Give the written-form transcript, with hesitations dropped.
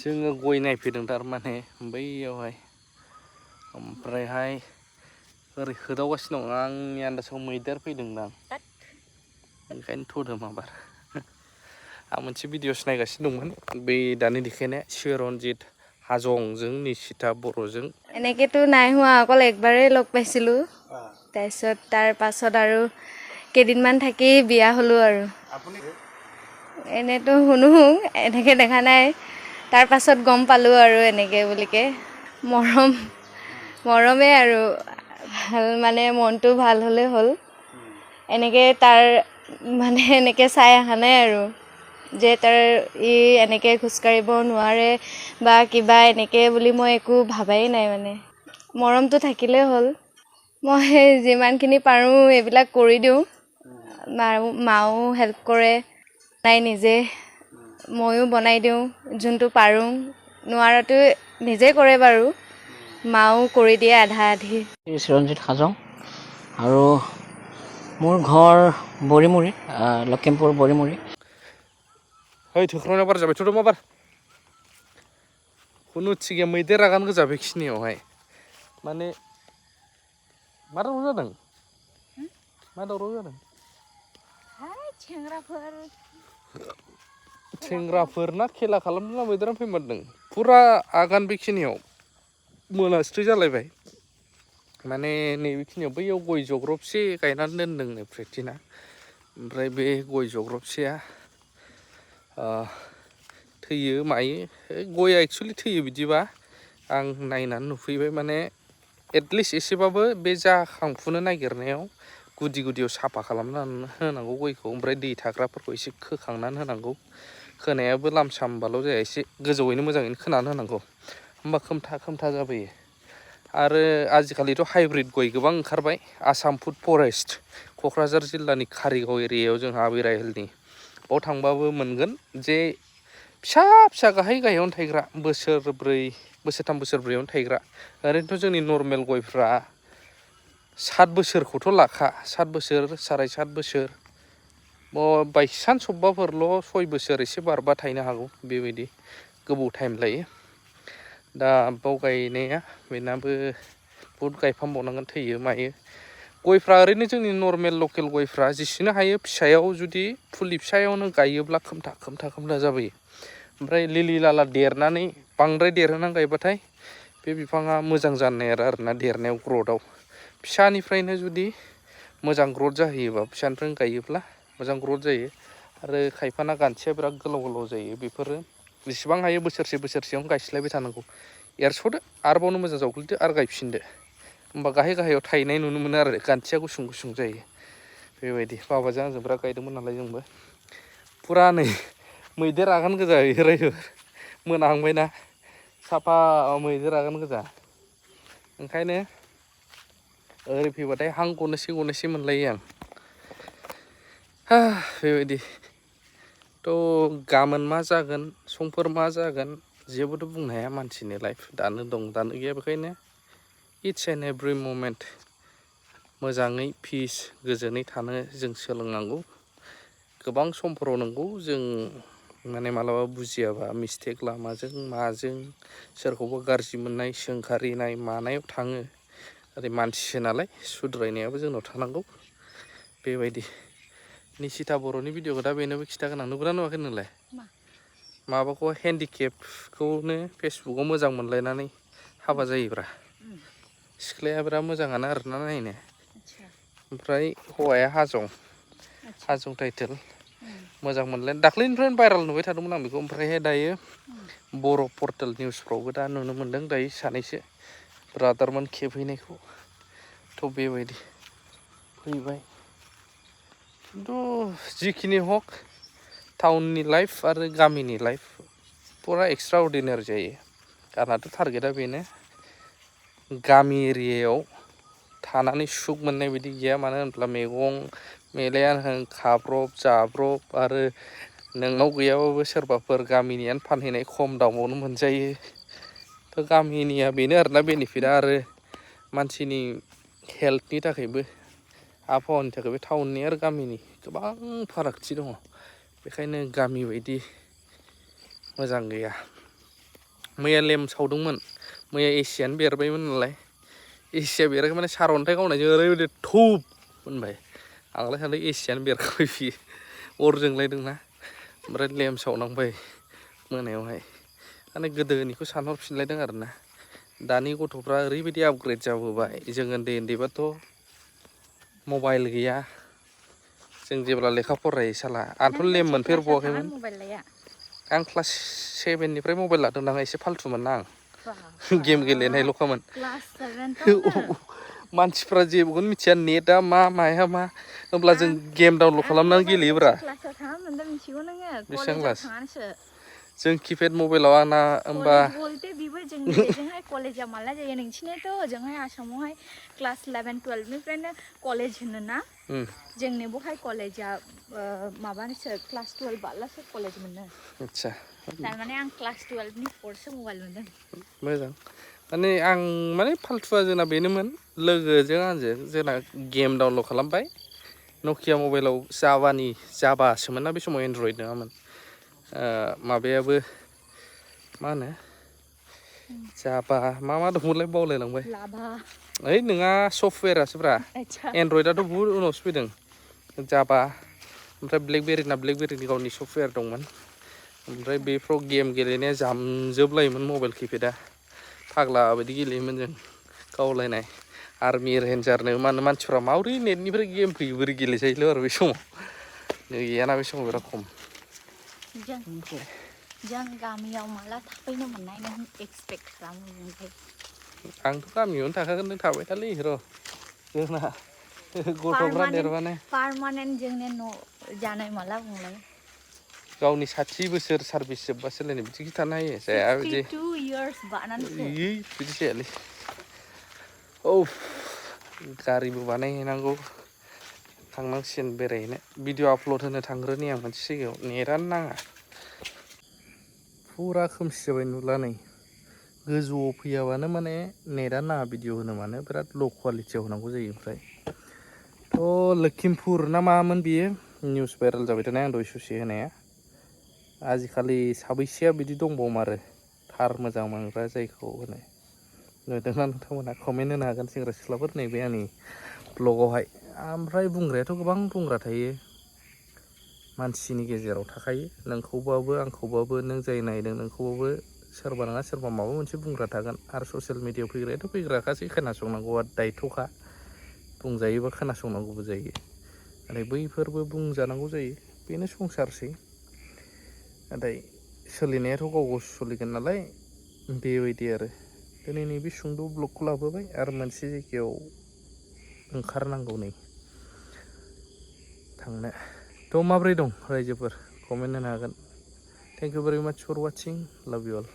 जोङो गय नायफैदों थारमाने बैयावहाय ओमफ्रायहाय ओरै होदावगासिनो दं आंनि आन्दासाव मैदेर फैदोंदां ओंखायनो थ'दों माबार आं मोनसे भिडिअ'सो नायगासिनो दंमोन बै दानि देखायनाय चिरन्जित हाजंजों निशिता बर'जों এনেকেতো নাই হোৱা অকল একবাৰেই লগ পাইছিলোঁ তাৰপিছত তাৰ পাছত আৰু কেইদিনমান থাকি বিয়া হ'লোঁ আৰু এনেতো শুনো এনেকৈ দেখা নাই তাৰ পাছত গম পালোঁ আৰু এনেকৈ বুলিকে মৰমেই আৰু ভাল মানে মনটো ভাল হ'লে হ'ল এনেকৈ তাৰ মানে এনেকৈ চাই অহা নাই আৰু যে তাৰ এনেকৈ খোজকাঢ়িব নোৱাৰে বা কিবা এনেকৈ বুলি মই একো ভাবাই নাই মানে মৰমটো থাকিলেই হ'ল মই যিমানখিনি পাৰোঁ এইবিলাক কৰি দিওঁ মাও হেল্প কৰে তাই নিজে ময়ো বনাই দিওঁ যোনটো পাৰোঁ নোৱাৰাটো নিজে কৰে বাৰু মাও কৰি দিয়ে আধা আধি চিৰঞ্জিত হাজং আৰু মোৰ ঘৰ বৰিমুৰি লখিমপুৰ বৰিমুৰি ओइ थोख्रावना बार जाबाय थ'दो माबार खुनु थिग गैया मैदेर रागान गोजा बेखिनियावहाय माने मा दावराव जादों मा दावराव जादों सेंग्राफोर ना खेला खालामदोंना मैदेरा फैमारदों फुरा आगान बेखिनियाव मोनास्रि जालायबाय माने नैबेखिनियाव बैयाव गय जग्रबसे गायनानै दोनदोंनो प्रेक्टिना ओमफ्राय बे गय जग्रबसेया थैयो मायो गया एक्सुवेलि थैयो बिदिबा आं नायनानै नुफैबाय माने एटलिस्ट एसेबाबो बे जाखांफुनो नागिरनायाव गुदि गुदियाव साफा खालामनानै होनांगौ गयखौ ओमफ्राय दै थाग्राफोरखौ एसे खोखांनानै होनांगौ खोनायाबो लामसामबाल' जाया एसे गोजौयैनो मोजाङैनो खोनानै होनांगौ होमबा खोमथा खोमथा जाबोयो आरो आजिखालिथ' हाइब्रिद गय गोबां ओंखारबाय आसाम फुड फरेस्ट क'क्राझार जिल्लानि कारिगाव एरियायाव जोंहा आबिराय हिलनि बाव थांबाबो मोनगोन जे फिसा फिसा गाहाय गाहायावनो थायग्रा बोसोरथाम बोसोरब्रैयावनो थायग्रा ओरैनोथ' जोंनि नर्मेल गयफ्रा 7 बोसोरखौथ' लाखा 7 बोसोर 7.5 बोसोर बायसान्स अबेबाफोरल' 6 बोसोर एसे बारबा थायनो हागौ बेबायदि गोबाव टाइम लायो दा बाव गायनाया बेनाबो बुहुद गायफामबावनांगोन थैयो मायो गयफ्रा ओरैनो जोंनि नर्मेल लकेल गयफ्रा जेसेनो हायो फिसायाव जुदि फुलि फिसायावनो गायोब्ला खोमथा खोमथा खोमथा जाबोयो ओमफ्राय लिलि लाला देरनानै बांद्राय देरहोनानै गायबाथाय बे बिफाङा मोजां जानो नागिरा आरोना देरनायाव ग्रथआव फिसानिफ्रायनो जुदि मोजां ग्रथ जाहैयोबा फिसानिफ्रायनो गायोब्ला मोजां ग्रथ जायो आरो खायफाना गान्थिया बिराद गोलाव गोलाव जायो बेफोरो जेसेबां हायो बोसोरसेयावनो गायस्लायबाय थानांगौ एरस'दो आरोबावनो मोजां जावग्लिदो आरो गायफिनदो होमबा गाहाय गाहायाव थायनाय नुनो मोनो आरो गान्थिया गुसुं गुसुं जायो बेबायदि बाबाजों आंजों बिराद गायदोंमोन नालाय जोंबो फुरा नै मैदेर आगान गोजा रायजो मोनाहांबायना साफा मैदेर आगान गोजा ओंखायनो ओरै फैबाथाय हां गनोसै मोनलायो आं बेबायदि थ' गाबोन मा जागोन समफोर मा जागोन जेबोथ' बुंनो हाया मानसिनि लाइफ दानो दं दानो गैया बेखायनो इट्स एन एभ्रि ममेन्ट मोजाङै पिस गोजोनै थानो जों सोलोंनांगौ गोबां समफोराव नंगौ जों माने मालाबा बुजियाबा मिस्टेक लामाजों माजों सोरखौबा गाज्रि मोननाय सोंखारिनाय मानायाव थाङो ओरै मानसिसो नालाय सुद्रायनायाबो जोंनाव थानांगौ बेबायदि निशिता बर'नि भिडिअखौ दा बेनोबो खिथागोन आं नुगोना नुवाखै नोंलाय माबाखौ हेन्डिकेपखौनो फेसबुकाव मोजां मोनलायनानै हाबा जायोब्रा सिख्लाया बिराद मोजाङानो आरोना नायनो ओमफ्राय हौवाया हाजं टाइटेल मोजां मोनलाय दाख्लैनिफ्रायनो भाइराल नुबाय थादोंमोन आं बेखौ ओमफ्रायहाय दायो बर' पर्टेल निउसफ्रावबो दा नुनो मोनदों दायो सानैसो ब्रादारमोन खेबहैनायखौ थ' बेबायदि फैबाय खिन्थु जिखिनि हक टाउननि लाइफ आरो गामिनि लाइफ फुरा एक्सट्रा अर्डिनारि जायो कारनाथ' टारगेटआ बेनो गामि एरियायाव थानानै सुख मोननाय बायदि गैया मानो होनब्ला मैगं मेलायानो होन खाब्रब जाब्रब आरो नोंनाव गैयाबाबो सोरबाफोर गामिनियानो फानहैनाय खम दामावनो मोनजायो थ' गामिनिया बेनो आरोना बेनिफिटआ आरो मानसिनि हेल्थनि थाखायबो आबहावानि थाखायबो टाउननि आरो गामिनि गोबां फारागथि दङ बेखायनो गामि बायदि मोजां गैया मैया लेम सावदोंमोन मैया एसियानो बेरबायमोन नालाय एसिया बेराखै माने सारअन्थाइ गावनायजों ओरैबायदि थुब होनबाय आंलाय सानदों एसियानो बेरखाबाय बियो अर जोंलायदोंना ओमफ्राय लेम सावनांबाय मोनायावहाय माने गोदोनिखौ सानहरफिनलायदों आरोना दानि गथ'फ्रा ओरैबायदि आपग्रेड जाबोबाय जों उन्दै उन्दैबाथ' मबाइल गैया जों जेब्ला लेखा फरायो साला आंथ' लेम मोनफेरबावाखैमोन आं क्लास 7निफ्राय मबाइल लादों आं एसे फाल्थुमोन आं गेम गेलेनायल'खामोन मानसिफ्रा जेबोखौनो मिथिया नेटआ मा माया मा होमब्ला जों गेम डाउनलड खालामनानै गेलेयोब्रा बेसेबां क्लास जों किपेड मबाइलाव आंना होमबा कलेजा माला जायो नोंसिनियाथ' ओजोंहाय आसामावहाय क्लास 11 12निफ्रायनो कलेज होनोना जोंनि बहाय कलेजा माबानिसो क्लास 12 बारलासो कलेज मोनो आदसा थारमाने आं क्लास 12नि फरसो मबाइल मोनदों मोजां माने आं माने फाल्थुआ जोंना बेनोमोन लोगोजों आंजों जोंना गेम डाउनलड खालामबाय नकिया मबाइलाव जाबासोमोन ना बे समाव एन्ड्रइड नङामोन माबायाबो मा होनो जाबा मा दंमोनलाय बावलायलांबाय ओइ नोंहा सफ्टवेरासोब्रा एन्ड्रइडआथ' बुहुद उनावसो फैदों जाबा ओमफ्राय ब्लेकबेरिनि गावनि सफ्टवेर दंमोन ओमफ्राय बेफ्राव गेम गेलेनाया जामजोबलायोमोन मबाइल किपेडआ फाग्ला बायदि गेलेयोमोन जों गावलायनाय आर्मि रेन्जारनो मानो मानसिफ्रा माबोरै नेटनिफ्राय गेम फैयो बोरै गेलेजायोल' आरो बे समाव गैयाना बे समाव बिराद खम जों गामियाव माला थाफैनो मोननाय नों एक्सपेक्ट खालामो ओमफ्राय आंथ' गामियावनो थाखागोन नों थाबाय थालै र' जोंना गथ'फ्रा देरबानो पारमानेन्ट जोंनि न' जानाय माला बुंलाय गावनि 60 बोसोर सार्भिस जोब्बासोलायनो बिदि खिथानो हायो जाया बिदि 62 years बानानैसो बिदि जायालै औ गारिबो बानायहैनांगौ थांनांसिगोन बेरायहैनो भिडिअ आपल'ड होनो थांग्रोनि आं मोनसे जायगायाव नेटानो नाङा फुरा खोमसि जाबाय नुला नै गोजौआव फैयाबानो माने नेटानो नाङा भिडिअ होनो मानो बिराद ल' क्वालिटियाव होनांगौ जायो ओमफ्राय थ' लखिमपुर ना मामोन बियो निउस भाइरेल जाबाय थानाय आं दहाय ससे होनाया आजिखालि साबैसेया बिदि दंबावमारो थार मोजां मोनग्रा जायखौ होनो नुदोंना नोंथांमोनहा कमेन्ट होनो हागोन सेंग्रा सिख्लाफोर नैबे आंनि ब्लगावहाय ओमफ्राय बुंग्रायाथ' गोबां बुंग्रा थायो मानसिनि गेजेराव थाखायो नोंखौबाबो आंखौबाबो नों जाय नायदों नोंखौबाबो सोरबा नङा सोरबा माबा मोनसे बुंग्रा थागोन आरो ससियेल मिडियायाव फैग्रायाथ' फैग्राखासै खोनासंनांगौआ दायथ'खा बुंजायोबा खोनासंनांगौबो जायो नाथाय बैफोरबो बुंजानांगौ जायो बेनो संसारसै नाथाय सोलिनायाथ' गाव गाव सोलिगोन नालाय बेबायदि आरो दिनै नैबे सुंद' ब्लगखौ लाबोबाय आरो मोनसे जायगायाव ओंखारनांगौ नै थांनो थ' माब्रै दं रायजोफोर कमेन्ट होनो हागोन थेंक इउ भेरि माच फर वाचिं लाभ इउ अल